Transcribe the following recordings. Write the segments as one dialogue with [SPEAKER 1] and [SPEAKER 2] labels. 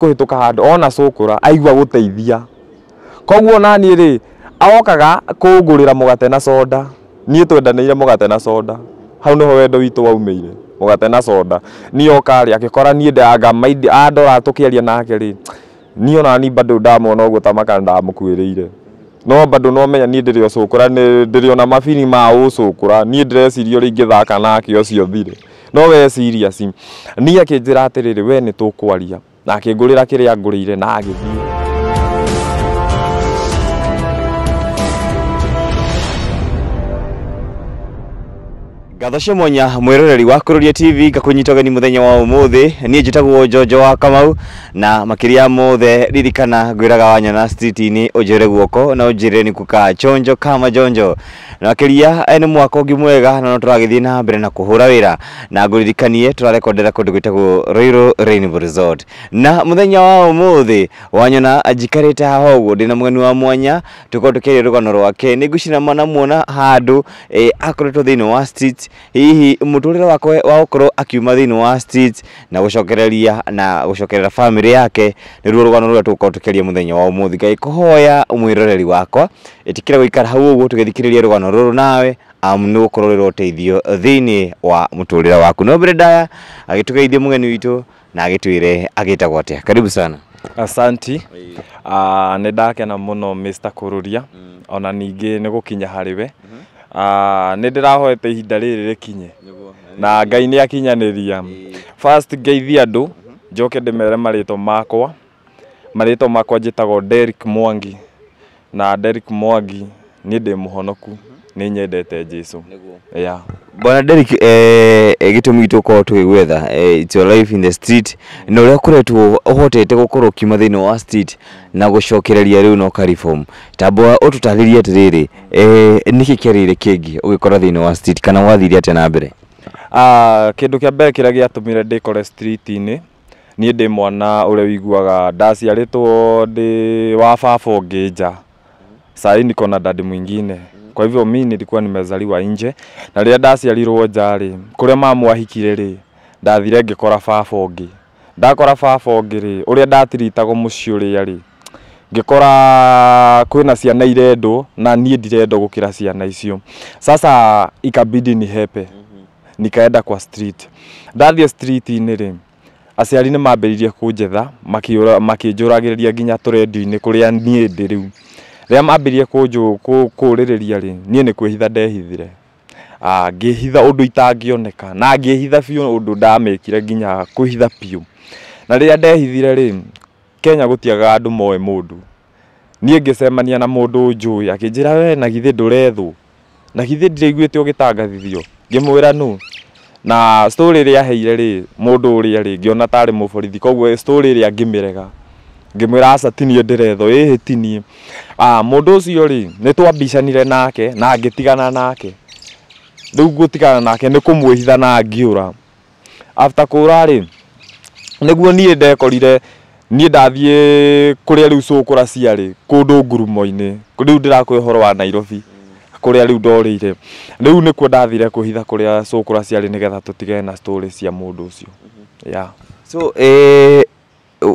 [SPEAKER 1] Kũhĩtũka handũ ona cũkũra aigua gũteithia, koguo naniĩ rĩ aokaga kũngũrĩra mũgate na soda. Niĩ twendanĩire mũgate na soda, hau nĩho wendo witũ waumĩire, mũgate na soda. Niĩ oka rĩ akĩkora niĩ anga andora tũkĩaria nake rĩ, niĩ ona niĩ bado ndamwona ũguo ta maka ndamũkuĩrĩire, no bado no menya niĩ ndĩrĩ o cũkũra, ndĩrĩ ona mabini ma ũcũkũra. Niĩ ndĩreciria ũrĩa ingĩthaka nake ũcio thire, no we serious. Niĩ akĩnjĩra atĩrĩrĩ, we nĩ tũkwaria, na akĩngũrĩra kĩrĩa angũrĩire na agĩthiĩ.
[SPEAKER 2] Ngatho cia mwanya mwĩroreri wa Kururia TV, ngakũnyita ũgeni mũthenya wa ũmũthĩ. Niĩ njĩtagwo Njonjo wa Kamau, na makĩria mothe ririkana ngwĩraga wanyona street-inĩ ũnjĩre guoko na ũnjĩre nĩ kuka chonjo kama jonjo. Na makĩria nĩ mwaka ũngĩ mwega na no tũragĩthiĩ na mbere na kũhũra wĩra, na ngũririkanie tũrarekondera kũndũ gwĩtagwo Royal Rainbow Resort. Na mũthenya wa ũmũthĩ wanyona njikarĩte haha ũguo ndĩna mũgeni wa mwanya, tũkorwo tũkĩaria rũgano rwake. Nĩ ngwĩciria namuona handũ akoretwo thĩinĩ wa street, hihi mũtũrĩre wakwe wa gũkorwo akiuma thĩinĩ wa street na gũcokereria na gũcokerera family yake nĩruo rũgano rũrĩa tũgũkorwo tũkĩaria mũthenya wa ũmũthĩ. Ngai kũhoya mwĩroreri wakwa ĩtĩkĩra gũikara hau ũguo tũgĩthikĩrĩria rũgano rũrũ nawe, amu nĩ gũkorwo rũrĩ ũteithio thĩinĩ wa mũtũrĩre waku. No mbere ndaya agĩtũgeithie mũgeni witũ na agĩtwĩre agĩtagwo atĩa. Karibu sana.
[SPEAKER 1] Asanti. Nĩ ndakena mũno Mr. Kururia, ona ningĩ nĩ gũkinya harĩ we. Nĩ ndĩrahoete ihinda rĩrĩ rĩkinye na Ngai nĩ akinyanĩria. First ngeithie andũ, njoke ndĩmere marĩtwa makwa. Marĩtwa makwa njĩtagwo Derrick Mwangi, na Derrick Mwangi niĩ ndĩ mũhonoku, nĩ nyendete Jesu. Yeah.
[SPEAKER 2] Bwana Derrick, gĩtũmi gitũ gũkorwo tũgĩgwetha, it's your life in the street na ũrĩa ũkoretwo ũhotete gũkorwo ũkiuma thĩinĩ wa street na gũcokereria rĩu no reform. Tamba ũtũtarĩrie atĩrĩrĩ, nĩkĩ kĩarĩire kĩngĩ ũgĩkora thĩinĩ wa street, kana wathire atĩa na mbere?
[SPEAKER 1] Kĩndũ kĩa mbere kĩrĩa gĩatũmire ndĩkore street-inĩ, niĩ ndĩ mwana ũrĩa ũiguaga ndaciarĩtwo ndĩ wa baba ũngĩ nja, sahii niko na dadi mwingine, kwa hivyo mi nilikuwa nimezaliwa nje. Na rĩrĩa ndaciarirwo nja rĩ, kũrĩa mamu ahikire rĩ, ndathire ngĩkora baba ũngĩ. Ndakora baba ũngĩ rĩ, ũrĩa ndatiritagwo mũciĩ ũrĩa rĩ, ngĩkora kwĩna ciana irendwo na niĩ ndirendwo gũkĩra ciana icio. Sasa ikabidi nihepe, nikaenda kwa street. Ndathiĩ street-inĩ rĩ, aciari nĩ mambĩrĩirie kũnjetha, makĩnjũragĩrĩria nginya tũrendio-inĩ kũrĩa niĩ ndĩ rĩu. Rĩrĩa mambĩrĩirie kũũrĩrĩria rĩ, niĩ nĩ kwĩhitha ndehithire. Ngĩhitha ũndũ itangĩoneka, na ngĩhitha biũ ũndũ ndamĩkire nginya kwĩhitha biũ. Na rĩrĩa ndehithire rĩ, Kenya gũtiagaga andũ moĩ mũndũ. Niĩ ngĩcemania na mũndũ njũĩ, akĩnjĩra we na githĩ ndũrethwo, na githĩ ndiraiguĩte ũgĩtangathithio. Ngĩmwĩra nũ. Na story ĩrĩa aheire rĩ, mũndũ ũrĩa rĩ, ngĩona tarĩ mũborithi, koguo story ĩrĩa ngĩmĩrega. Ngĩmwĩra aca ti niĩ ndĩrethwo, ĩhĩ ti niĩ. Mũndũ ũcio rĩ, nĩ twambicanire nake na ngĩtigana nake. Rĩu gũtigana nake nĩ kũmwĩhitha na ngĩũra. After kũra rĩ, nĩguo niĩ ndekorire niĩ ndathiĩ kũrĩa rĩu cũkũra ciarĩ, kũndũ ngurumo-inĩ. Rĩu ndĩrakũhe ũhoro wa Nairobi, kũrĩa rĩu ndorĩire. Rĩu nĩkuo ndathire kwĩhitha kũrĩa cũkũra ciarĩ nĩgetha tũtigane na story cia mũndũ ũcio. Yeah.
[SPEAKER 2] So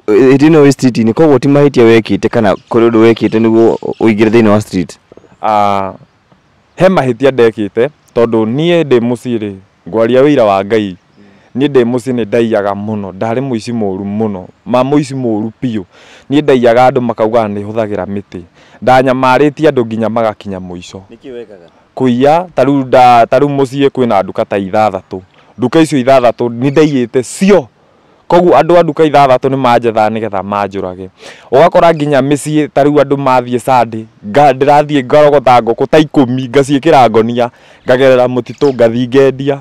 [SPEAKER 2] hĩndĩ ĩno wĩ street-inĩ, koguo ti mahĩtia wekĩte kana kũrĩ ũndũ wekĩte nĩguo ũingĩre thĩinĩ wa street?
[SPEAKER 1] He mahĩtia ndekĩte, tondũ niĩ ndĩ mũciĩ rĩ, ngwaria ũira wa Ngai, niĩ ndĩ mũciĩ nĩ ndaiyaga mũno, ndarĩ mũici mũru mũno, ma mũici mũru biũ. Niĩ ndaiyaga andũ makaugaga nĩ hũthagĩra mĩtĩ. Ndanyamarĩtie andũ nginya magakinya mũico.
[SPEAKER 2] Nĩkĩ wekaga?
[SPEAKER 1] Kũiya, ta rĩu mũciĩ kwĩna nduka ta ithathatũ. Nduka icio ithathatũ nĩ ndaiyĩte cio. Koguo andũ a nduka ithathatũ nĩ manjethaga nĩgetha manjũrage. Ũgakora nginya mĩciĩ ta rĩu andũ mathiĩ Sunday, ndĩrathiĩ ngarogota ngũkũ ta 10, ngaciĩkĩra ngonia, ngagerera mũtitũ ngathiĩ ngendia.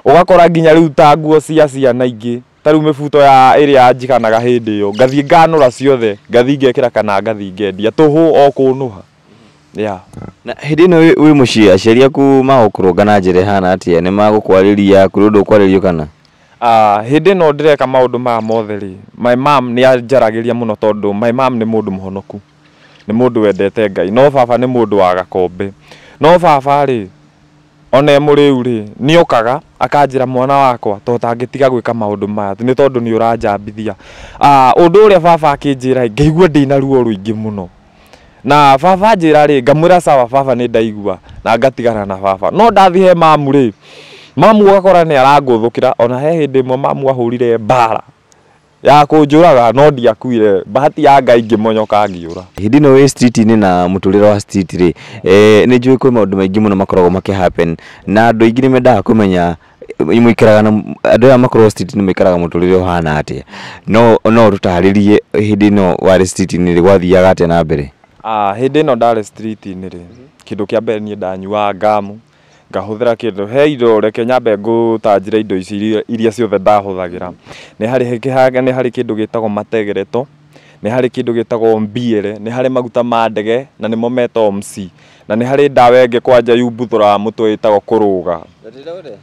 [SPEAKER 1] Ũgakora nginya rĩu ta nguo cia ciana ingĩ, ta rĩu mĩbuto ya ĩrĩa yanjiganaga hĩndĩ ĩyo, ngathiĩ nganũra ciothe, ngathiĩ ngekĩra kana ngathiĩ ngendia, tũhũ o kũnũha. Yeah.
[SPEAKER 2] Na hĩndĩ ĩno wĩ mũciĩ, aciari aku magũkũrũnga na njĩra ĩhana atĩa? Nĩ magũkwarĩria, kũrĩ ũndũ ũkwarĩrio kana?
[SPEAKER 1] Hĩndĩ ĩno ndĩreka maũndũ maya mothe rĩ, my mom nĩ anjaragĩria mũno, tondũ my mom nĩ mũndũ mũhonoku, nĩ mũndũ wendete Ngai, no baba nĩ mũndũ wa gakombe. No baba rĩ, Ona mũrĩu rĩ nĩokaga akanjĩra mwana wakwa to tangĩtiga gwĩka maũndũ maya nĩ tondũ nĩ ũranjambithia. Ũndũ ũrĩa baba akĩnjĩra ngaigua ndĩna ruo rũingĩ mũno. Na baba anjĩra rĩ ngamwĩra sawa baba nĩ ndaigua na ngatigana na baba. No ndathiĩ he mamu rĩ, mamu ũgakora nĩ arangũthũkĩra. Ona he hĩndĩ ĩmwe mamu ahũrire mbara ya kũnjũraga no ndiakuire, bahati ya Ngai ngĩmonyoka ngĩũra.
[SPEAKER 2] Hĩndĩ ĩno wĩ street-inĩ na mũtũrĩre wa street rĩ, nĩ njũĩ kwĩ maũndũ maingĩ mũno makoragwo makĩ happen na andũ aingĩ nĩ mendaga kũmenya mũikaraga na andũ aya makoragwo street-inĩ maikaraga mũtũrĩre ũhana atĩa. No ũtũtarĩrie hĩndĩ ĩno warĩ street-inĩ rĩ gwathiaga atĩa na mbere?
[SPEAKER 1] Hĩndĩ ĩno ndarĩ street-inĩ rĩ, kĩndũ kĩa mbere niĩ ndanyuaga ngamu, ngahũthĩra kĩndũ he indo, reke nyambe ngũtanjĩre indo ici iria ciothe ndahũthagĩra. Nĩ harĩ kĩndũ gĩtagwo mategereto, nĩ harĩ kĩndũ gĩtagwo mbiere, nĩ harĩ maguta ma ndege na nĩmo metagwo MC, na nĩ harĩ ndawa ĩngĩ kwanja yumbuthũraga mũtwe ĩtagwo kũrũga.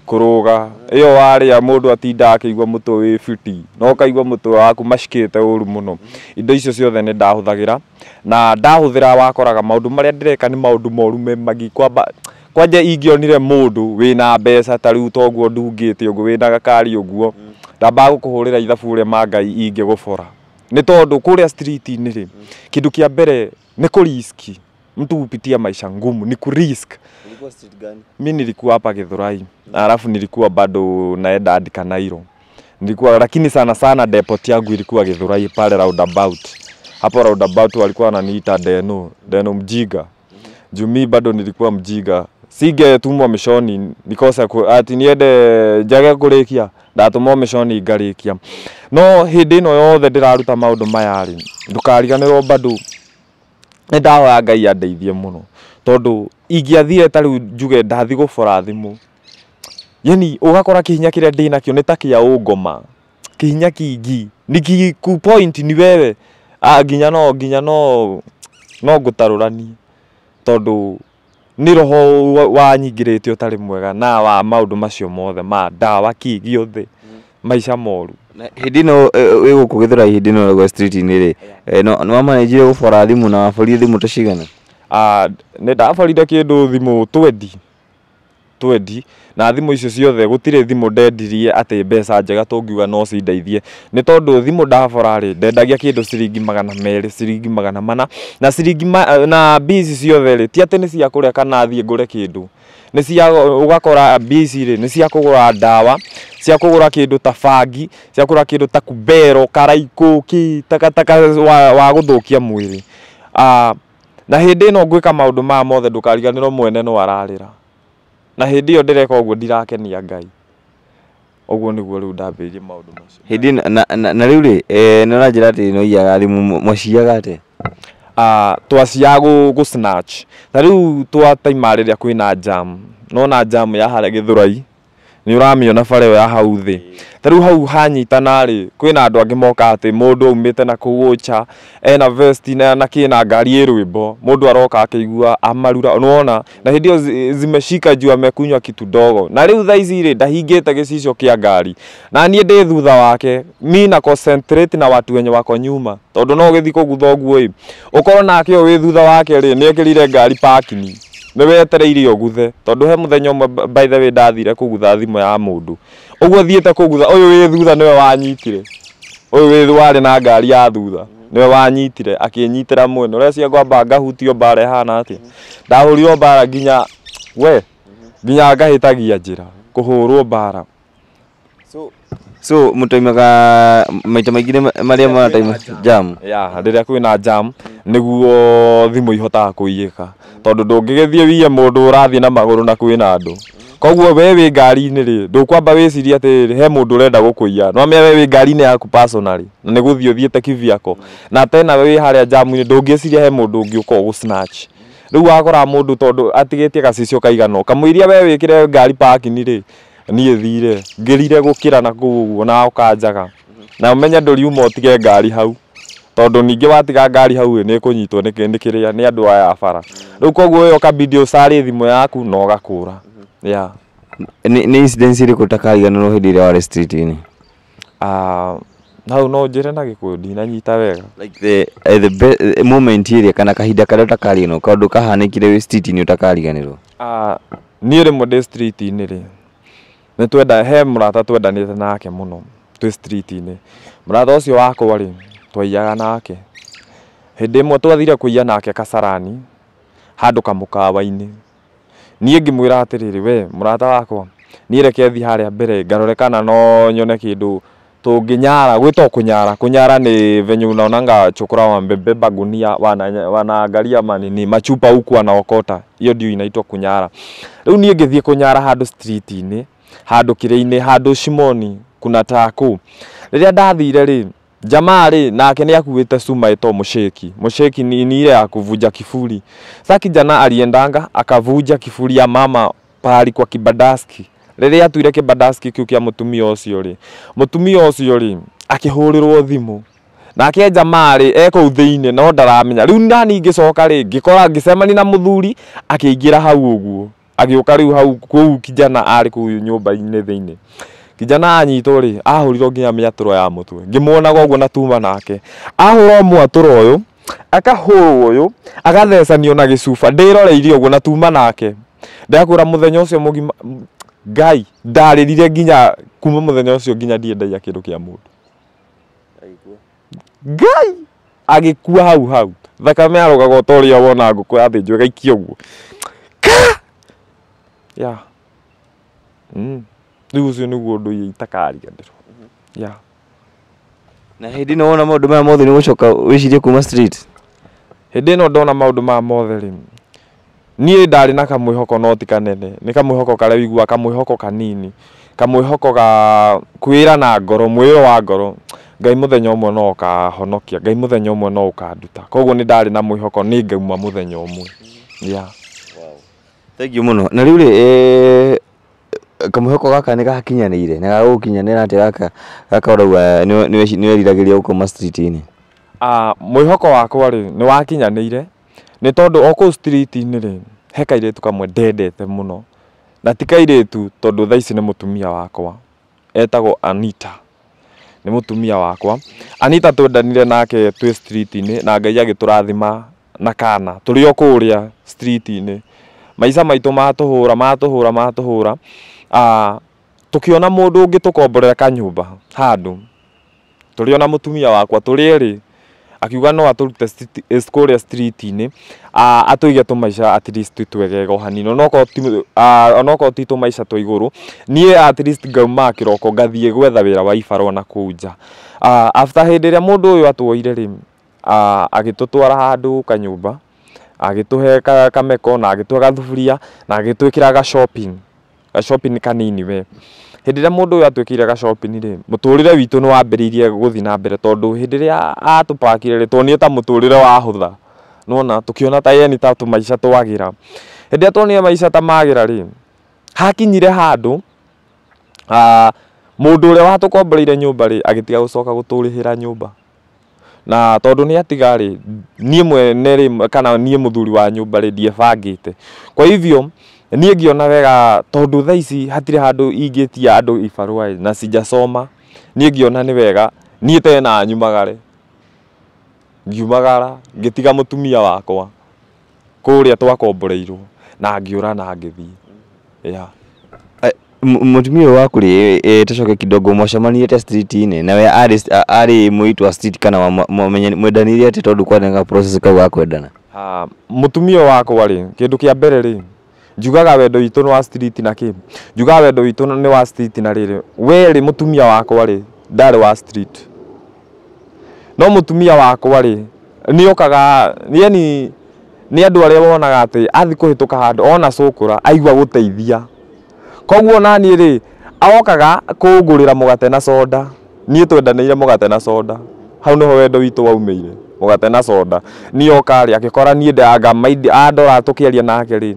[SPEAKER 1] Kũrũga ĩyo warĩa mũndũ atindaga akĩigua mũtwe wĩ fiti na ũkaigua mũtwe waku macikĩte ũru mũno. Indo icio ciothe nĩ ndahũthagĩra na ndahũthĩra wakoraga maũndũ marĩa ndĩreka nĩ maũndũ moru me magi. Kwanja ingĩonire mũndũ wĩna mbeca ta rĩu toguo ndungĩte ũguo wĩna gakari ũguo, ndambaga gũkũhũrĩra ithabu ũrĩa ma Ngai ingĩgũbora. Nĩ tondũ kũrĩa street-inĩ rĩ, kĩndũ kĩa mbere nĩ kũriski. Mtu hupitia maisha ngumu, ni kurisk.
[SPEAKER 2] Ulikuwa street gani?
[SPEAKER 1] Mimi nilikuwa hapa Githurai, alafu nilikuwa bado naenda hadi Kanairo. Nilikuwa lakini sana sana depot yangu ilikuwa Githurai pale roundabout. Hapo roundabout walikuwa wananiita Deno, Deno mjiga. Juu mimi bado nilikuwa mjiga. Singetumwo mishoni nikose ati niende njage kurikia, ndatumwo mishoni ngarikia. No hĩndĩ ĩno yothe ndĩraruta maũndũ maya rĩ, ndũkariganĩrwo bado nĩ ndahoya Ngai andeithie mũno tondũ ingĩathire ta rĩu njuge ndathi gũbora thimũ, yani ũgakora kĩhinya kĩrĩa ndĩnakĩo nĩ ta kĩa ũngoma, kĩhinya kĩingĩ nikiku point ni wewe nginya no ngũtarũranie tondũ nĩ roho wanyingĩrĩte ũtarĩ mwega na wa maũndũ macio mothe ma ndawa kĩ gĩothe maica moru.
[SPEAKER 2] Hĩndĩ ĩno wĩ gũkũ Githurai hĩndĩ ĩno ũrauga street-inĩ rĩ, no nĩwamanĩnjire gũbora thimũ na waborire thimũ ta cigana?
[SPEAKER 1] Nĩ ndaborire kĩndũ thimũ 20 na thimũ icio ciothe gũtirĩ thimũ ndendirie atĩ mbeca njega tũngiuga no cindeithie nĩ tondũ thimũ ndabora rĩ ndendagia kĩndũ ciringi 200 ciringi 400 na ciringi na mbia ici ciothe rĩ ti atĩ nĩ cia kũrĩa kana thiĩ ngũre kĩndũ, nĩ cia ũgakora mbia ici rĩ nĩ cia kũgũra ndawa, cia kũgũra kĩndũ ta bangi, cia kũgũra kĩndũ ta kubero, karaikũ, kĩ takataka wa gũthũkia mwĩrĩ. Na hĩndĩ ĩno ngwĩka maũndũ maya mothe ndũkariganĩrwo mwene no ararĩra. Na hĩndĩ ĩyo ndĩreka ũguo ndirakenia Ngai. Ũguo nĩguo rĩu ndambĩrĩirie maũndũ macio.
[SPEAKER 2] Hĩndĩ na rĩu rĩ, nĩ ũranjĩra atĩ nĩ ũiyaga thimũ, mwaciyaga atĩa?
[SPEAKER 1] Twaciyaga gũ snatch. Ta rĩu twataima rĩrĩa kwĩna jam, nona jam ya harĩa Githurai, nĩ ũramĩona bara ĩyo ya hau thĩ. Ta rĩu hau hanyitana rĩ, kwĩna andũ angĩ moka atĩ mũndũ aumĩte na kũu ũcha, ena vest na kĩna ngari ĩ rwĩmbo, mũndũ aroka akĩigua amarura, nĩwona? Na hĩndĩ ĩyo zimeshika juu amekunywa kitu dogo. Na rĩu thaa ici rĩ, ndahingĩte gĩcicio kĩa ngari. Na niĩ ndĩ thutha wake, mi na concentrate na watu wenye wako nyuma. Tondũ no ũgĩthiĩ kũgutha ũguo ĩ, ũkorwo nake ũyũ wĩ thutha wake rĩ, nĩ ekĩrire ngari parking. Nĩ wetereire ũguthe tondũ he mũthenya ũmwe by the way ndathire kũgutha thimũ ya mũndũ ũguo thiĩte kũgutha ũyũ wĩ thutha nĩwe wanyitire, ũyũ wĩ warĩ na ngari ya thutha nĩwe wanyitire akĩnyitĩra mwena ũrĩa ngwamba ngahutio mbara ĩhana atĩa, ndahũrirwo mbara nginya we nginya ngahĩtagia njĩra kũhũrwo mbara.
[SPEAKER 2] So mũtaimaga maita maingĩ marĩa marataima jam?
[SPEAKER 1] Ya, rĩrĩa kwĩna jam nĩguo thimũ ihotaga kũiyĩka tondũ ndũngĩgĩthiĩ wiye mũndũ ũrathiĩ na magũrũ na kwĩna andũ. Koguo we wĩ ngari-inĩ rĩ, ndũkwamba wĩcirie atĩ he mũndũ ũrenda gũkũiya. No we wĩ ngari-inĩ yaku personally na nĩ gũthiĩ ũthiĩte kivyako na tena wĩ harĩa jam-inĩ ndũngĩciria he mũndũ ũngĩũka ũgũ snatch. Rĩu wakora mũndũ tondũ atigĩtie gacicio kaigana kamũiria we wĩkĩre ngari parking rĩ, niĩ thire ngĩrire gũkĩra na kũu ũguo na ũkanjaga na ũmenye ndũriuma ũtige ngari hau tondũ ningĩ watiga ngari hau nĩ ĩkũnyitwo nĩ kĩrĩa nĩ andũ aya a bara. Rĩu koguo ĩyo ũkabidi ũcarĩ thimũ yaku na ũgakũra. Yeah.
[SPEAKER 2] Nĩ incidents irĩkũ ũtakariganĩrwo hĩndĩ ĩrĩa warĩ street-inĩ?
[SPEAKER 1] Hau no njĩre na Gĩkũyũ ndinanyita wega.
[SPEAKER 2] Like the moment ĩrĩa kana kahinda karĩa ũtakariganĩrwo, kaũndũ kahanĩkire wĩ street-inĩ ũtakariganĩrwo?
[SPEAKER 1] Niĩ rĩmwe ndĩ street-inĩ rĩ, nĩ twenda he mũrata twendanĩte nake mũno twĩ street-inĩ. Mũrata ũcio wakwa rĩ, twaiyaga nake. Hĩndĩ ĩmwe twathire kũiya nake Kasarani, handũ kamũkawa-inĩ. Niĩ ngĩmwĩra atĩrĩrĩ, we mũrata wakwa, niĩ reke thiĩ harĩa mbere ngarore kana no nyone kĩndũ tũngĩnyara, gwĩtagwo kũnyara. Kũnyara nĩ venye unaonanga chokora wamebeba gunia wanaangalia manini machupa huku wanaokota, hiyo ndio inaitwa kunyara. Rĩu niĩ ngĩthiĩ kũnyara handũ street-inĩ, handũ kĩrĩa-inĩ, handũ Shimoni kuna taku. Rĩrĩa ndathire rĩ, jamaa rĩ nake nĩ akuĩte cuma ĩtagwo mũsheki. Mũsheki ni ile ya kuvunja kifuli. Sasa kijana aliendanga akavunja kifuli ya mama pahali kwa kibadaski. Rĩrĩa atuire kibadaski kĩu kĩa mũtumia ũcio rĩ, mũtumia ũcio rĩ akĩhũrĩrwo thimũ. Nake jamaa rĩ e kũu thĩinĩ no ndaramenya. Rĩu nani ngĩcoka rĩ ngĩkora ngĩcemania na mũthuri akĩingĩra hau ũguo. Agĩũka rĩu hau kũu kijana arĩ kũu nyũmba-inĩ thĩinĩ. Kijana anyitwo rĩ ahũrirwo nginya mĩatũro ya mũtwe. Ngĩmuonaga ũguo na tuma nake. Ahũrwo mwatũro ũyũ, akahũrwo ũyũ, agathecanio na gĩcuba. Ndĩroreirie ũguo na tuma nake. Ndakwĩra mũthenya ũcio mũgima Ngai ndarĩrire nginya kuma mũthenya ũcio nginya ndiendagia kĩndũ kĩa mũndũ. Ngai agĩkua hau hau. Thakame yarũgaga o ta ũrĩa wona ngũkũ yathĩnjwo ĩgaikio ũguo. Ka! Yeah. Rĩu ũcio nĩguo ũndũ ũrĩa itakariganĩrwo. Yeah.
[SPEAKER 2] Na hĩndĩ ĩno wona maũndũ maya mothe nĩ ũgũcoka wĩcirie kuma street?
[SPEAKER 1] Hĩndĩ ĩno ndona maũndũ maya mothe rĩ, niĩ ndarĩ na kamwĩhoko no ti kanene. Nĩ kamwĩhoko karĩa ũiguaga, kamwĩhoko kanini. Kamwĩhoko ga kwĩra na ngoro, mwĩĩro wa ngoro, Ngai mũthenya ũmwe no ũkahonokia, Ngai mũthenya ũmwe no ũkanduta. Koguo nĩ ndarĩ na mwĩhoko nĩ ngauma mũthenya ũmwe. Yeah.
[SPEAKER 2] Thank you mũno. Na rĩu rĩ, kamwĩhoko gaka nĩ gakinyanĩire? Na gagũkinyanĩra atĩa gaka gaka ũrauga nĩ weriragĩria gũkoma street-inĩ?
[SPEAKER 1] Mwĩhoko wakwa rĩ nĩ wakinyanĩire nĩ tondũ o kũu street-inĩ rĩ he kairĩtu kamwe ndendete mũno. Na ti kairĩtu tondũ thaa ici nĩ mũtumia wakwa. Etagwo Anita. Nĩ mũtumia wakwa. Anita twendanire nake twĩ street-inĩ na Ngai agĩtũrathima na kana. Tũrĩ o kũrĩa street-inĩ. Maica maitũ matũhũra matũhũra matũhũra, tũkĩona mũndũ ũngĩ tũkomborera kanyũmba handũ. Tũrĩ o na mũtumia wakwa tũrĩ erĩ. Akiuga no atũrute kũrĩa street-inĩ, atũige tũmaica at least twegega o hanini. Onokorwo ti tũmaica twa igũrũ, niĩ at least ngaumaga kĩroko ngathiĩ gwetha wĩra wa ibarũa na kũu nja. After hĩndĩ ĩrĩa mũndũ ũyũ atuoire rĩ, agĩtũtwara handũ kanyũmba, agĩtũhe kameko na agĩtũhe gathuburia na agĩtwĩkĩra ga shopping. Ga shopping kanini we. Hĩndĩ ĩrĩa mũndũ ũyũ atwĩkĩire ga shopping rĩ, mũtũrĩre witũ nĩ wambĩrĩirie gũthiĩ na mbere tondũ hĩndĩ ĩrĩa atũpakire rĩ, tuonire ta mũtũrĩre wahũtha. Nĩwona, tũkĩona ta yani ta tũmaica twagĩra. Hĩndĩ ĩrĩa tuonire maica ta magĩra rĩ, hakinyire handũ, mũndũ ũrĩa watũkomboreire nyũmba rĩ, agĩtiga gũcoka gũtũrĩhĩra nyũmba. Na tondũ nĩ atiga rĩ, niĩ mwene rĩ, kana niĩ mũthuri wa nyũmba rĩ, ndiebangĩte. Kwa hivyo, niĩ ngĩona wega tondũ thaa ici hatirĩ handũ ingĩtia andũ ibarũa ĩ, na sijasoma, niĩ ngĩona nĩ wega niĩ tena nyumagare. Ngiumagara, ngĩtiga mũtumia wakwa kũrĩa twakomboreirwo na ngĩũra na ngĩthiĩ. Yeah.
[SPEAKER 2] Mũtumia ũyũ waku rĩ, tũcoke kidogo, mwacemanirie atĩa street-inĩ? Nawe arĩ mũitũ wa street kana mwendanire atĩa tondũ kwarĩ na process kau ga kwendana?
[SPEAKER 1] Mũtumia wakwa rĩ, kĩndũ kĩa mbere rĩ, njugaga wendo witũ nĩ wa street na kĩ? Njugaga wendo witũ nĩ wa street na rĩrĩ, we rĩ mũtumia wakwa rĩ, ndarĩ wa street. No mũtumia wakwa rĩ, nĩ okaga, yani nĩ andũ arĩa wonaga atĩ athiĩ kũhĩtũka handũ ona cũkũra aigua gũteithia. Koguo naniĩ rĩ, okaga kũngũrĩra mũgate na soda. Niĩ twendanĩire mũgate na soda. Hau nĩho wendo witũ waumĩire, mũgate na soda. Niĩ oka rĩ, agĩkora niĩ ndanga andora tũkĩaria nake rĩ,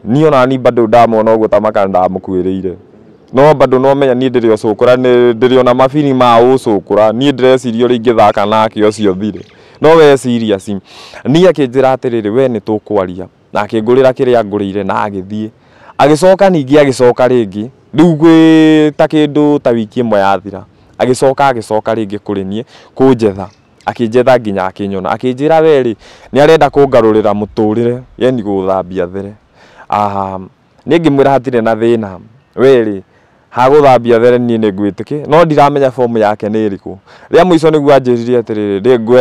[SPEAKER 1] niĩ ona niĩ bado ndamwona ũguo ta maka ndamũkuĩrĩire. No bado no menya niĩ ndĩrĩ o cũkũra, ndĩrĩ ona mabini ma ũcũkũra. Niĩ ndĩreciria ũrĩa ingĩthaka nake ũcio thire. No we serious. Niĩ akĩnjĩra atĩrĩrĩ, we nĩ tũkwaria. Na akĩngũrĩra kĩrĩa angũrĩire na agĩthiĩ. Agĩcoka ningĩ agĩcoka rĩngĩ. Rĩu gwĩ ta kĩndũ ta wiki ĩmwe yathira. Agĩcoka agĩcoka rĩngĩ kũrĩ niĩ kũnjetha. Akĩnjetha nginya akĩnyona. Akĩnjĩra we rĩ, nĩ arenda kũngarũrĩra mũtũrĩre, yani gũthambia there. Niĩ ngĩmwĩra hatirĩ na thĩna, we rĩ hagũthambia there niĩ nĩ ngwĩtĩkĩ, no ndiramenya fomu yake nĩ ĩrĩkũ. Rĩa mũico nĩguo anjĩrire atĩrĩrĩ,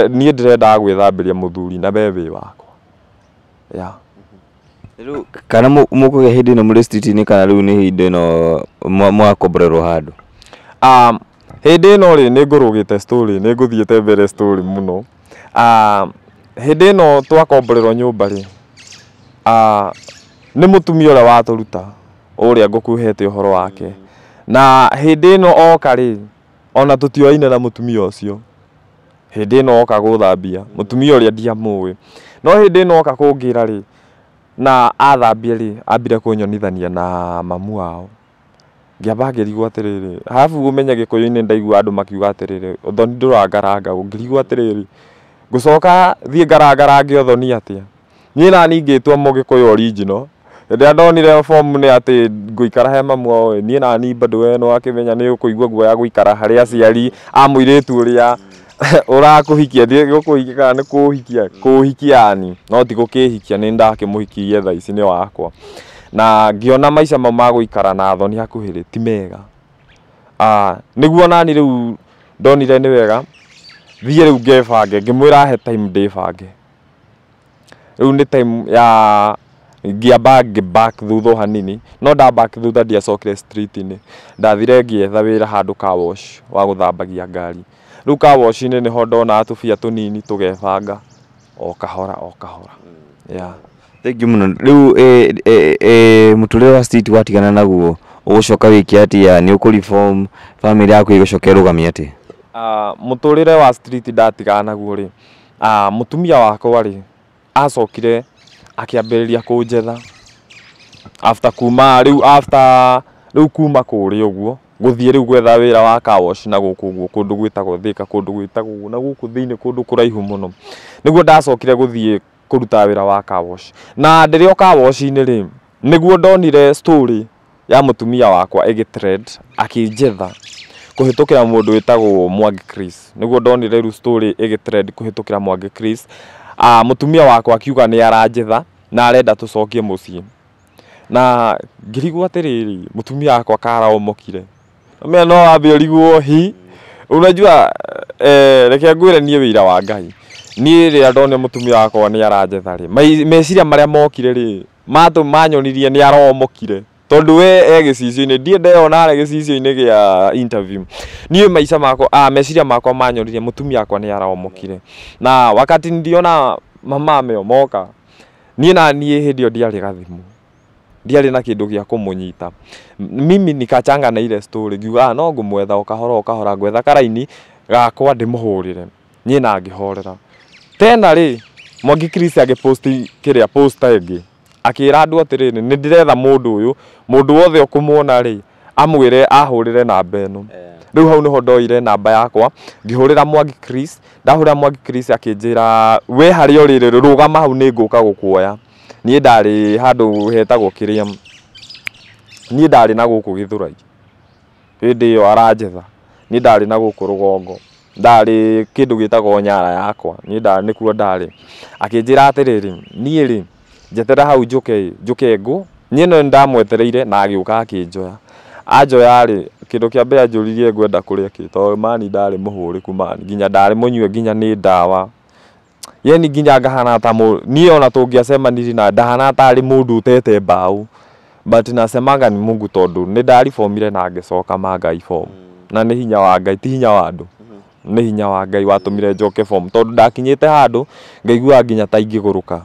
[SPEAKER 1] niĩ ndĩrendaga gwĩthambĩria mũthuri na we wĩ wakwa. Yeah.
[SPEAKER 2] Rĩu kana mũkũgĩa hĩndĩ ĩno mũrĩ street-inĩ kana rĩu nĩ hĩndĩ ĩno mwakomborerwo handũ?
[SPEAKER 1] Hĩndĩ ĩno rĩ, nĩ ngũrũgĩte story, nĩ ngũthiĩte mbere story mũno. Hĩndĩ ĩno twakomborerwo nyũmba rĩ, nĩ mũtumia ũrĩa watũruta, ũrĩa ngũkũhete ũhoro wake. Na hĩndĩ ĩno oka rĩ, ona tũtioaine na mũtumia ũcio. Hĩndĩ ĩno oka gũthambia, mũtumia ũrĩa ndiamũĩ. No hĩndĩ ĩno oka kũngĩra rĩ, na athambia rĩ, ambire kũnyonithania na mamu wao. Ngĩamba ngĩrigwo atĩrĩrĩ, arabu ũmenye Gĩkũyũ-inĩ ndaigua andũ makiuga atĩrĩrĩ, ũthoni ndũrangarangagwo. Ngĩrigwo atĩrĩrĩ, ngũcoka thiĩ ngarangarange ũthoni atĩa? Niĩ nani ngĩtua mũgĩkũyũ original. Rĩrĩa ndonire fomu nĩ atĩ ngũikara he mamu wao, niĩ nani bado we nĩ wakĩmenya nĩ ũkũigua guoya gũikara harĩ aciari a mũirĩtu ũrĩa ũrakũhikia, thiĩ gũkũhikia kana nĩ kũhikia, kũhikia yani, no ti gũkĩhikia, nĩ ndakĩmũhikirie thaa ici nĩ wakwa. Na ngĩona maica mau ma gũikara na thoni hakuhĩ rĩ, ti mega. Nĩguo nani rĩu ndonire nĩ wega thiĩ rĩu ngebange, ngĩmwĩra he time ndĩbange. Rĩu nĩ time ya ngĩamba ngĩ back thutha o hanini, no nda back thutha ndiacokire street-inĩ. Ndathire ngĩetha wĩra handũ car wash wa gũthambagia ngari. Rĩu car wash-inĩ nĩho ndonaga tũbia tũnini tũgebanga o kahora o kahora. Yeah.
[SPEAKER 2] Thank you mũno. Rĩu mũtũrĩre wa street watigana naguo, ũgũcoka wĩke atĩa? Nĩ ũkũ reform family yaku ĩgũcoka ĩrũgamie atĩa?
[SPEAKER 1] Mũtũrĩre wa street ndatigana naguo rĩ, mũtumia wakwa rĩ, acokire akĩambĩrĩria kũnjetha after kuma rĩu, after rĩu kuma kũrĩa ũguo gũthiĩ rĩu gwetha wĩra wa car wash na gũkũ ũguo kũndũ gwĩtagwo Thika, kũndũ gwĩtagwo ũguo na gũkũ thĩinĩ kũndũ kũraihu mũno, nĩguo ndacokire gũthiĩ kũruta wĩra wa car wash. Na ndĩrĩ o car wash-inĩ rĩ, nĩguo ndonire story ya mũtumia wakwa ĩgĩ trend, akĩnjetha kũhĩtũkĩra mũndũ wĩtagwo Mwangi Chris. Nĩguo ndonire rĩu story ĩgĩ trend kũhĩtũkĩra Mwangi Chris. Mũtumia wakwa akiuga nĩ aranjetha na arenda tũcokie mũciĩ. Na ngĩrigwo atĩrĩrĩ, mũtumia wakwa karaomokire. Mena no wambe ũrigwo hi. Unajua, reke ngwĩre niĩ wĩira wa Ngai. Niĩ rĩrĩa ndonire mũtumia wakwa nĩ aranjetha rĩ, meciria marĩa mokire rĩ, manyonirie nĩ aromokire. Tondũ we e gĩcicio-inĩ, ndiĩ ndeyona arĩ gĩcicio-inĩ gĩa interview. Niĩ maica makwa, meciria makwa manyonirie mũtumia wakwa nĩ aromokire. Na wakati niliona mama ameomoka, niĩ na niĩ hĩndĩ ĩyo ndiarĩ gathimũ. Ndiarĩ na kĩndũ gĩa kũmũnyita. Mimi nikachanga na ile story, ngiuga no ngũmwetha o kahora o kahora, ngwetha karaini gakwa ndĩmũhũrĩre. Niĩ na ngĩhorera. Tena rĩ, Mwangi Chris agĩposti kĩrĩa poster ĩngĩ. Akĩra andũ atĩrĩrĩ, nĩ ndĩretha mũndũ ũyũ, mũndũ wothe ũkũmuona rĩ, amwĩre ahũrĩre namba ĩno. Rĩu hau nĩho ndoire namba yakwa, ngĩhũrĩra Mwangi Chris, ndahũrĩra Mwangi Chris akĩnjĩra we harĩa ũrĩ rĩ, rũgama hau nĩ ngũka gũkuoya. Niĩ ndarĩ handũ hetagwo kĩrĩa, niĩ ndarĩ na gũkũ Gĩthũrai. Hĩndĩ ĩyo aranjetha, niĩ ndarĩ na gũkũ rũgongo. Ndarĩ kĩndũ gĩtagwo Nyara yakwa, niĩ nĩkuo ndarĩ. Akĩnjĩra atĩrĩrĩ, niĩ rĩ, njetera hau njũke, njũke ngũ. Niĩ no ndamwetereire na agĩũka akĩnjoya. Anjoya rĩ, kĩndũ kĩa mbere anjũririe ngwenda kũrĩa kĩ, tondũ mani ndarĩ mũhũrĩku mani, nginya ndarĩ mũnyue nginya nĩ ndawa. Yani nginya ngahana ta niĩ ona tũngĩacemanirie na ndahana tarĩ mũndũ ũtete mbaũ. But nasemaga ni Mungu tondũ nĩ ndariformire na ngĩcoka ma Ngai form. Na nĩ hinya wa Ngai, ti hinya wa andũ. Nĩ hinya wa Ngai watũmire njoke form tondũ ndakinyĩte handũ ngaigua nginya ta ingĩgũrũka.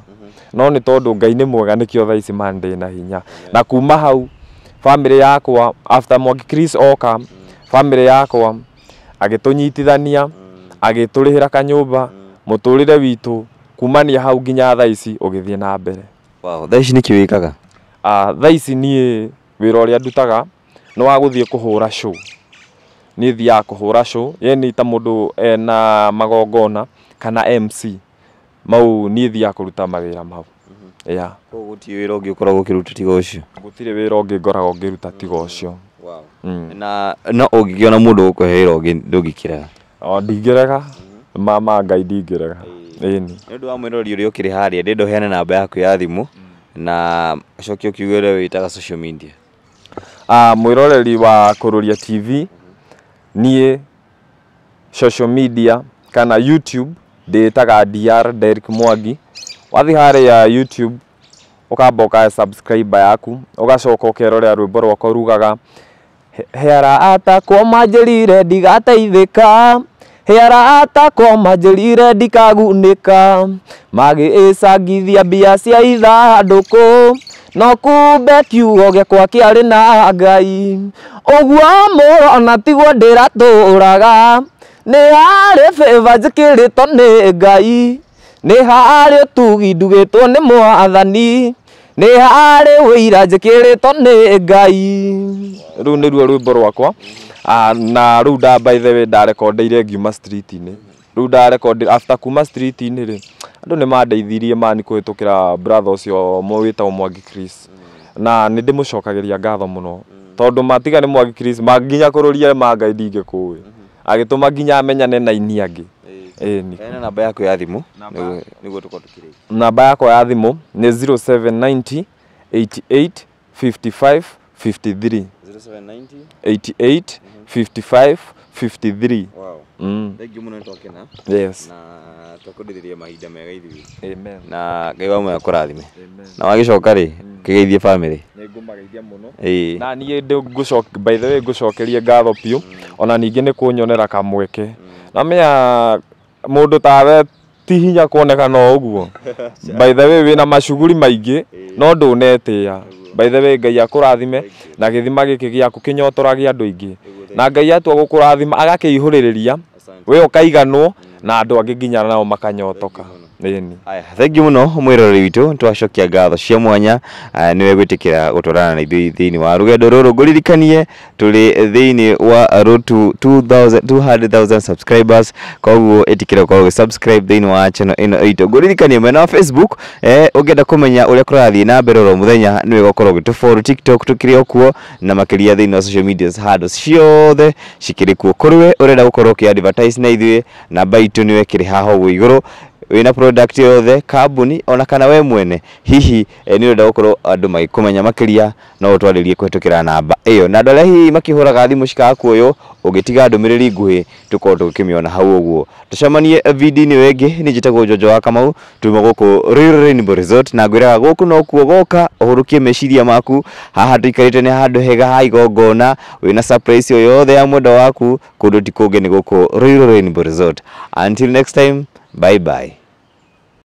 [SPEAKER 1] No nĩ tondũ Ngai nĩ mwega nĩkĩo thaa ici man ndĩ na hinya. Na kuma hau family yakwa after Mwangi Chris oka, family yakwa agĩtũnyitithania, agĩtũrĩhĩra kanyũmba, mũtũrĩre witũ kumania hau nginya thaa ici ũgĩthiĩ na mbere.
[SPEAKER 2] Wow, thaa ici nĩkĩ wĩkaga?
[SPEAKER 1] Thaa ici niĩ wĩra ũrĩa ndutaga nĩ wa gũthiĩ kũhũra show. Niĩ thiaga kũhũra show, yani ta mũndũ ena magongona kana MC, mau niĩ thiaga kũruta mawĩra mau. Yeah.
[SPEAKER 2] Koguo gũtirĩ wĩra ũngĩ ũkoragwo ũkĩruta tiga ũcio?
[SPEAKER 1] Gũtirĩ wĩra ũngĩ ngoragwo ngĩruta tiga ũcio.
[SPEAKER 2] Wow. Na no ũngĩkĩona mũndũ ũgũkũhe wĩra ũngĩ ndũngĩkĩrega?
[SPEAKER 1] O ndingĩrega. Mama Ngai ndingĩrega. Ĩni.
[SPEAKER 2] Nĩ ũndũ wa mwĩrori ũrĩa ũkĩrĩ harĩa, ndĩrenda ũheane namba yaku ya thimũ. Na ũcoke ũkiuge ũrĩa wĩtaga social media.
[SPEAKER 1] Mwĩroreri wa Kururia TV, niĩ social media kana YouTube ndĩĩtaga DR Derrick Mwangi. Wathiĩ harĩa YouTube ũkamba ũkahe subscriber yaku, ũgacoka ũkerorera rwĩmbo rwakwa rugaga he arata akwa manjĩrire ndigateithĩka, he arata akwa manjĩrire ndikagunĩka, magĩcangithia mbia cia ithandũkũ, no kumbe kiugo gĩakwa kĩarĩ na Ngai. Ũguo mũrona tiguo ndĩratũraga, nĩ harĩ favor njĩkĩrĩtwo nĩ Ngai, nĩ harĩ ũtugi ndugĩtwo nĩ Mwathani, nĩ harĩ ũira njĩkĩrĩtwo nĩ Ngai. Rũu nĩruo rwĩmbo rwakwa. Na rũu nda by the way ndarekondeire ngiuma street-inĩ. Rũu ndarekondire after kuma street-inĩ rĩ, andũ nĩ mandeithirie mani kũhĩtũkĩra brother ũcio wĩtagwo Mwangi Chris. Na nĩ ndĩmũcokagĩria ngatho mũno tondũ matiga nĩ Mwangi Chris nginya kũrũria ma Ngai ndingĩkũĩ, agĩtũma nginya menyane na aini angĩ. Ĩni.
[SPEAKER 2] Heana namba yaku ya thimũ nĩguo tũkorwo tũkĩrĩkia.
[SPEAKER 1] Namba yakwa ya thimũ nĩ 0790 88 55 53.
[SPEAKER 2] 0790
[SPEAKER 1] 88 55 53.
[SPEAKER 2] Wow. Thank you mũno nĩ twakena.
[SPEAKER 1] Yes.
[SPEAKER 2] Na twakũndĩrĩria mahinda mega ithuĩ.
[SPEAKER 1] Amen.
[SPEAKER 2] Na Ngai wa muoyo akũrathime.
[SPEAKER 1] Amen.
[SPEAKER 2] Na wagĩcoka rĩ, kĩgeithie family.
[SPEAKER 1] Nĩ ngũmageithia mũno.
[SPEAKER 2] Ĩĩ.
[SPEAKER 1] Na niĩ by the way ngũcokerie ngatho biũ, ona ningĩ nĩ kũnyonera kamweke. Na menya mũndũ tawe ti hinya kuonekana o ũguo. By the way wĩna macuguri maingĩ no ndũnetĩa. By the way Ngai akũrathime na gĩthima gĩkĩ gĩaku kĩnyotoragie andũ aingĩ. Na Ngai atua gũkũrathima agakĩihũrĩrĩria, we ũkaiganwo na andũ angĩ nginya nao makanyotoka. Ĩni.
[SPEAKER 2] Aya, thank you mũno mwĩroreri witũ, twacokia ngatho cia mwanya nĩwe gwĩtĩkĩra gũtwarana na ithuĩ thĩinĩ wa rũgendo rũrũ. Ngũririkanie tũrĩ thĩinĩ wa road to 200,000 subscribers, koguo ĩtĩkĩra gũkorwo ũgĩ-subscribe thĩinĩ wa channel ĩno itũ. Ngũririkanie mwena wa Facebook, ũngĩenda kũmenya ũrĩa kũrathiĩ na mbere oro mũthenya nĩwe gũkorwo ũgĩtũfollow TikTok tũkĩrĩ o kuo, na makĩria thĩinĩ wa social media handũ ciothe cikĩrĩ kuo. Kũrĩ we ũrenda gũkorwo ũkĩ-advertise na ithuĩ, namba itũ nĩwe ĩkĩrĩ haha ũguo igũrũ. Wĩna product yothe, kambuni ona kana we mwene hihi nĩ ũrenda gũkorwo andũ magĩkũmenya makĩria, no ũtwarĩrie kũhĩtũkĩra namba ĩyo. Na andũ arĩa hihi makĩhũraga thimũ cikaga kuoywo, ũngĩtiga ndũmĩrĩri nguhĩ tũkorwo tũgĩkĩmĩona hau ũguo. Tũcemanie video-inĩ ĩyo ĩngĩ. Niĩ njĩtagwo Njonjo wa Kamau, tuma gũkũ Ruiru Rainbow Resort, na ngwĩraga gũkũ nokuo goka ũhũrũkie meciria maku. Haha tũikarĩte nĩ handũ hega ha igongona, wĩna surprise o yothe ya mwendwa waku, kũndũ ti kũngĩ nĩ gũkũ Ruiru Rainbow Resort. Until next time, bye bye.